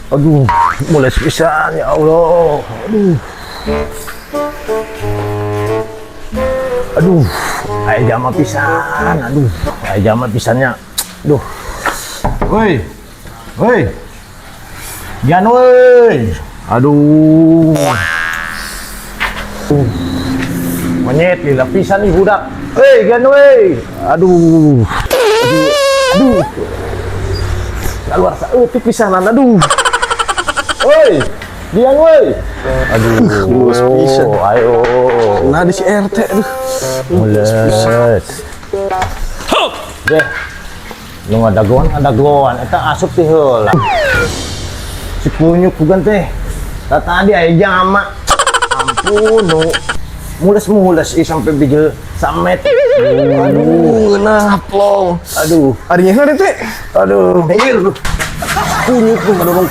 Aduh, mules pisan, ya Allah. Aduh. Aduh, aya jama pisan. Aduh, aya jama pisannya. Aduh. Woi. Woi. Jan woi. Aduh. Monyet lila pisan nih budak. Hei, Gian woi. Aduh. Aduh. Aduh. Keluar saeutik pisanan, aduh. Woi. Gian woi. Aduh. Mules pisan. Ayo. Nah, di si RT, aduh. Mules. Deh. Nu ngadagoan ngadagoan eta asup ti heula. Si kunyuk bukan teh. Tadi aya jama. Ampun nu mules-mules ih sampai bijil samet. Aduh, nah, plong. Aduh, Arinya teh. Aduh, minggir lu. Kunyuk lu ngadorongkeun.